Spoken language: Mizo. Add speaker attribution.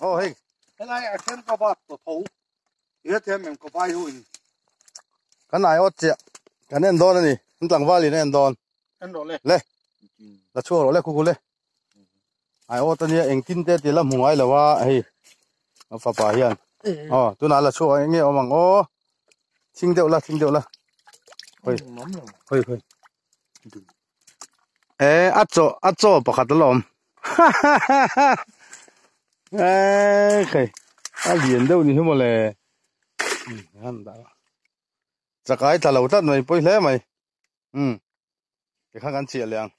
Speaker 1: Aw hei.
Speaker 2: Helai a then ka vat tawh tho. He thiam em ka vai ho in.
Speaker 1: Kan ai awt chiah. Kan en dawn a ni. An tlangval in a en dawn.
Speaker 2: En rawh le.
Speaker 1: Le. La chhuak rawh le khuku le. Ai awt a nia engtin te ti la hmu ngai lo a hei. A fapa hian. Aw tunah la chhuak eng nge awm ang aw. Thing deuh la thing deuh la. Hoi. Hoi hoi. E a chaw a chaw pakhat a la awm. E khai a lian deuh ni hi mawle. Han dah. Chakai tla lo tlat mai pawi hle mai. Um. Tikhan kan chiah leh ang.